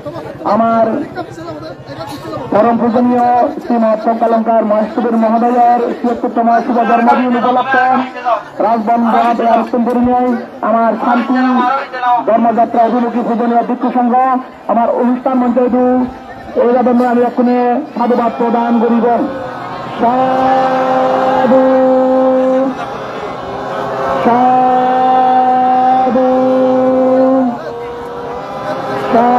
Amar porom pujoniyo Srimad Proggalongkar Mahasthobir Mohodoyor siyottortomo shubho jormodin upolokkhe Rajbon Bihar Bihar Sundormai amar Shanti Dharma Jatra Abhimukhi Pujoniyo Bhikkhu Sangha amar onusthan moncho idu ei jadonne ami ekkune sadhubad prodan guribong. Sadhu, sadhu, sadhu,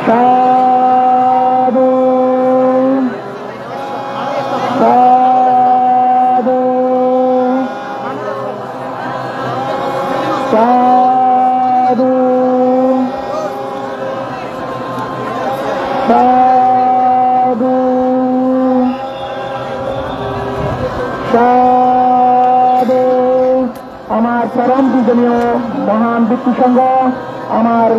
sadhu, sadhu, sadhu, sadhu, sadhu. Amar porom pujoniyo mohan bhikkhu sangha, amar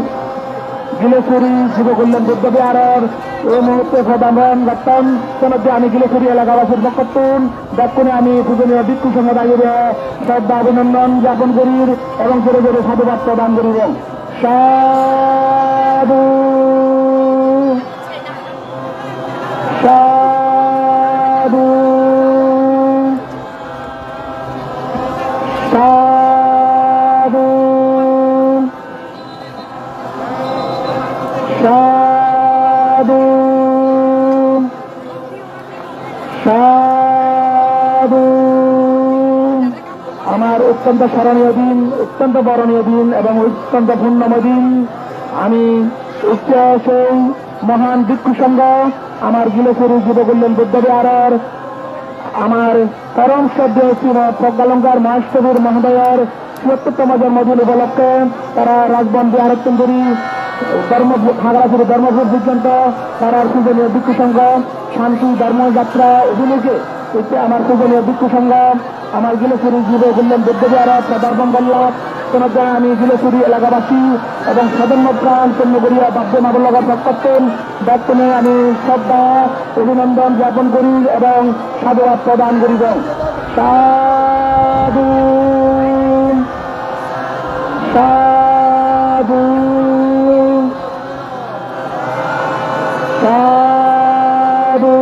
Gilesuri Jibo Kalyan Buddho Viharor ei muhurte prodhan gotton, senotte ami Gilesuri elakabasir pokkottun bekkune ami pujoniyo bhikkhu sangha dagire sroddha abhinondon japon gorir ebong jore jore sadhubad prodan gorir. Sadhu, sadhu, sadhu, sadhu, sadhu. Amar ottonto soroniyo din, ottonto boroniyo din ebong ottonto punnomoy din. Ami icche sei mohan bhikkhu sangha, amar Gilesuri Jibo Kalyan Buddho Viharor amar porom shroddheyo Srimad Proggalongkar Mahasthobir Mohodoyor siyottortomo jormodin upolokkhe tara Rajbon Biharottun dhuri Dharmapur, Hagarasuri Dharmapur porjonto tarar pujoniyo bhikkhu sangha Shanti Dharma Jatra Abhimukhi icche amar pujoniyo bhikkhu sangha amar Gilesuri Jibo Kalyan Buddho Viharot prodhan gollak. Senotte ami Gilesuri elakabasi ebong sodhormo pran punno guriya bap-bei ma-bon lokkor pokkottun bekkune ami sroddha abhinondon japon gorir ebong sadhubad prodan gorir. Sadhu, sadhu, sadhu,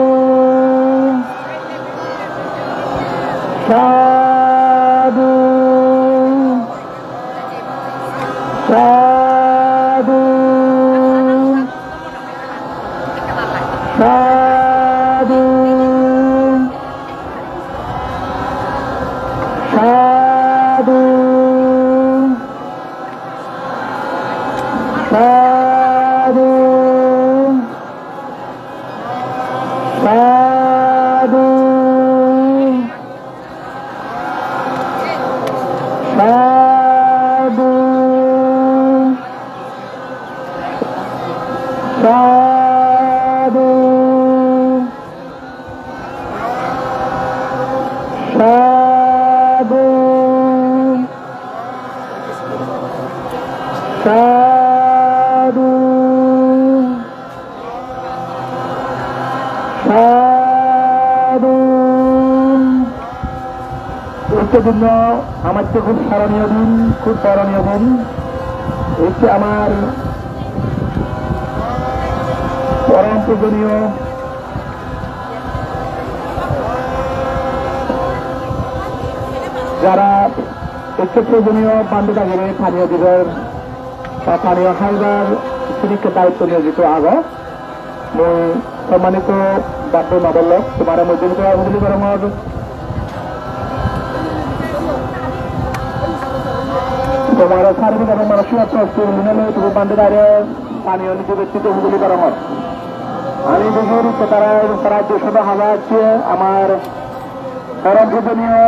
sadhu, sadhu, sadhu, sadhu, sadhu, sadhu, sadhu, sadhu, sadhu, sadhu, sadhu. Icche dinno amatte khub soroniyo din, khub boroniyo din. Icche amar porom pujoniyo jara icche pujoniyo bhante dagire paniyo dibar ba paniyo haibar sidikke daitto niyojito ago. Mui sommanito bap-bei ma-bon lok, tomare mui jodi toya hujuli gorongor. Tomare saririk ebong manosik osto hujuli nele tumi bhante dagire paniyo niji bettito hujuli gorongor. Ami degir tara, tara je sodo haja acche amar porom pujoniyo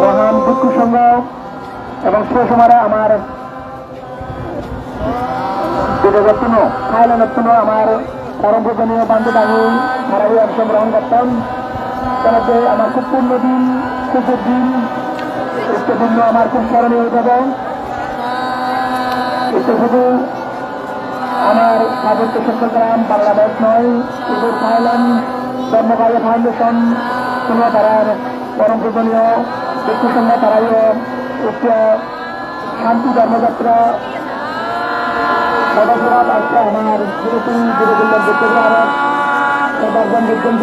mohan bhikkhu sangha ebong se somare amar Bidesh-ottuno, Thailand-ottuno amar porom pujoniyo bhante dagi tara hi ongshogron gotton. Tara je amar khub punno din, khub din, icche dinno amar khub soroniyo oi jabo. শুধু আমার পার্বত্য চট্টগ্রাম, বাংলাদেশ নয়, শুধু থাইল্যান্ড ধর্মকার্য ফাউন্ডেশন, শুধু তারার পরম পূজনীয় ব্যক্তিসঙ্গ তারাইও উক্ত শান্তি ধর্মযাত্রা সদস্যরা আজকে আমার গুরুকুল গুরুকুলের ব্যক্তিগত সর্বার্জন বিজ্ঞান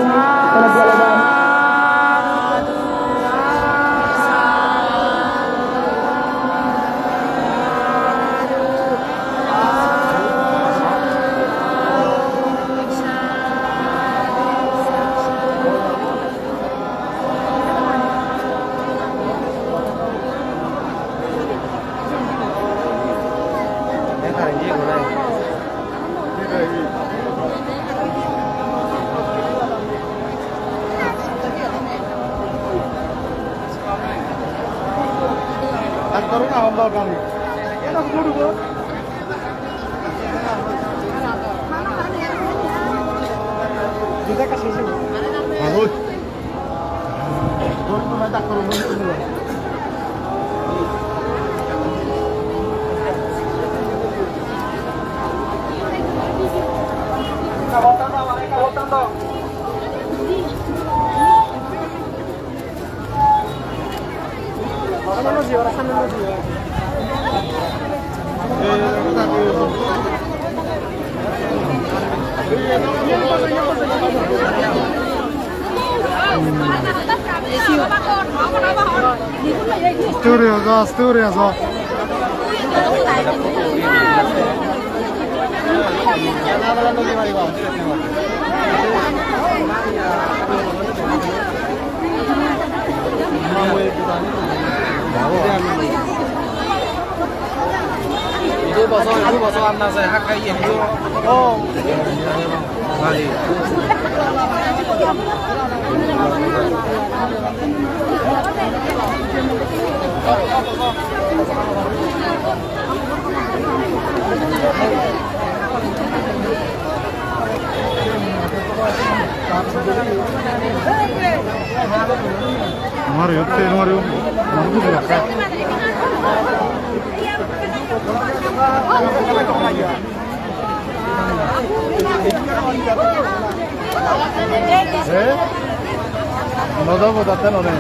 Asturias, Asturias. Idu boso, idu boso, anna se, hakka iye, idu. Oh. Bali. Mario, te Mario, Mario, eh? No dobo, tatte no ne.